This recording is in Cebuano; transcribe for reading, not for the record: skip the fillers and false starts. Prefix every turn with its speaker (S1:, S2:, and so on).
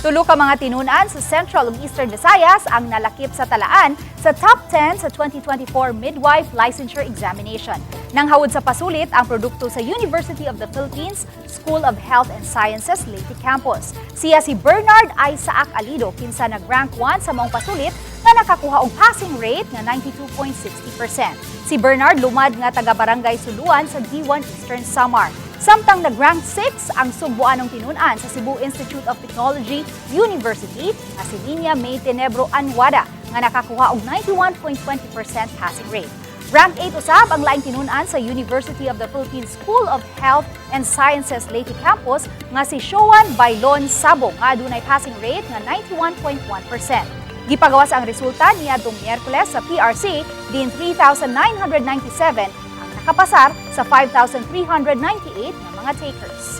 S1: Tulo ka mga tinunan sa Central ug Eastern Visayas ang nalakip sa talaan sa top 10 sa 2024 Midwife Licensure Examination. Nanghawod sa pasulit ang produkto sa University of the Philippines School of Health and Sciences Leyte Campus. Siya si Bernard Isaac Alido, kinsa nag-rank 1 sa maong pasulit nga nakakuha og passing rate nga 92.60%. Si Bernard lumad nga taga Barangay Suluan sa Guiuan, Eastern Samar. Samtang nag-rank 6 ang Sugbuanong tinunan sa Cebu Institute of Technology University nga si Linya May Tenebro Anwada nga nakakuha og 91.20% passing rate. Rank 8 usab ang laing tinunan sa University of the Philippines School of Health and Sciences Leyte Campus nga si Shoan Bailon Sabo nga adunay passing rate nga 91.1%. Gipagawas ang resulta niadtong Miyerkules sa PRC, din 3,997 ang nakapasar sa 5,398 nga mga takers.